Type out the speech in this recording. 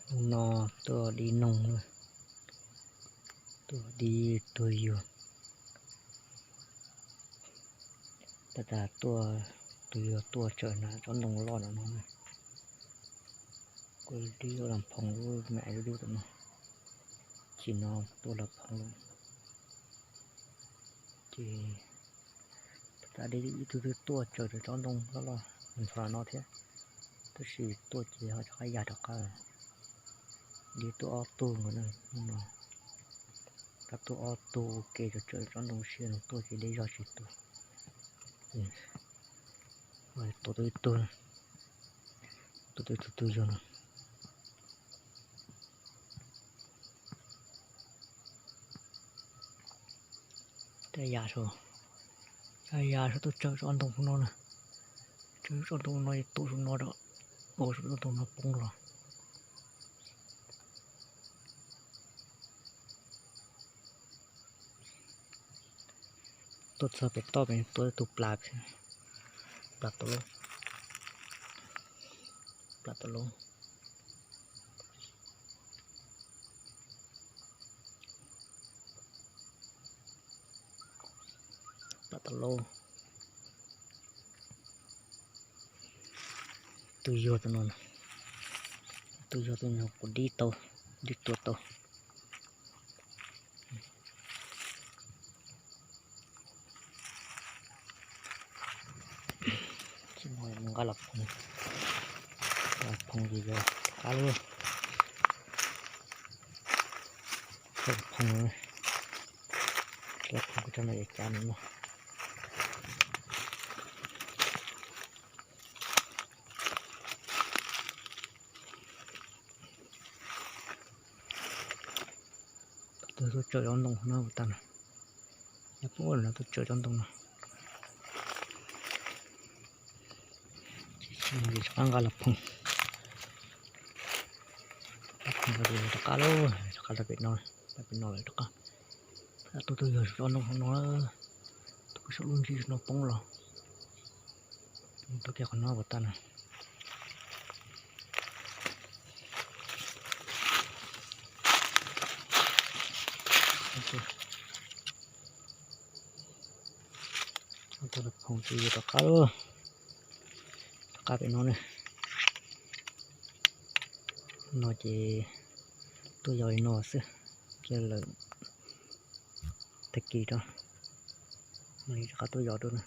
Hnub no tuaj dib noog na, tuaj dib tuag yuag. Tab tas tuaj, tuag yuag tuaj tsawm na tsob ntoo loj no no. Kuv dib los phoov lub me dub dub tom no, tsis no tuaj los phoov lawm. Ces tab tas dib ib tug twb tuaj tsawm tsob ntoo loj loj ntxhov no thiab, tab sis tuaj ces ho rov qab ya rov qab. Dib tuaj ob tug no, rov tuaj ob tug ua ke tsawm tsob ntoo siab no tuaj ces dib zog tsis tuaj. Tua tau ib tug, tua tau ib tug tuag yuag no. Caj ya saum, caj ya saum tuaj tsawm tsob ntoo no na. Tsawm tsob ntoo no, tua saum no rau, ua saum tsob ntoo no poob los. Tuaj txog pem toj pem tua ib tug plas, plas tau lauj, plas tau lauj, plas tau lauj. Tus yuag tus no, tus yuag tus no kuv dib tau, dib tua tau. Tsis no mus nqa los phoov, los phoov ces yog qab lub, phoov, los phoov kuv tso no es cav nws noj. Tus tuaj tsawm tsob ntoo no puas tag no, yog puas no tuaj tsawm tsob ntoo no. Rov qab nqa los phoov, phoov rov qab lauj, rov qab rau pem no, pem no lawm rov qab. Tus tuaj yuag tsob ntoo no, tus saum lub ntsis no poob los, tuaj kiag qhov no puas tag no. Phoov ces yuav rov qab lauj, rov qab pem no ne. No ces tuaj yos li no xwb, kiag lawm tag kis rau, mam li rov qab tuaj yos dua na.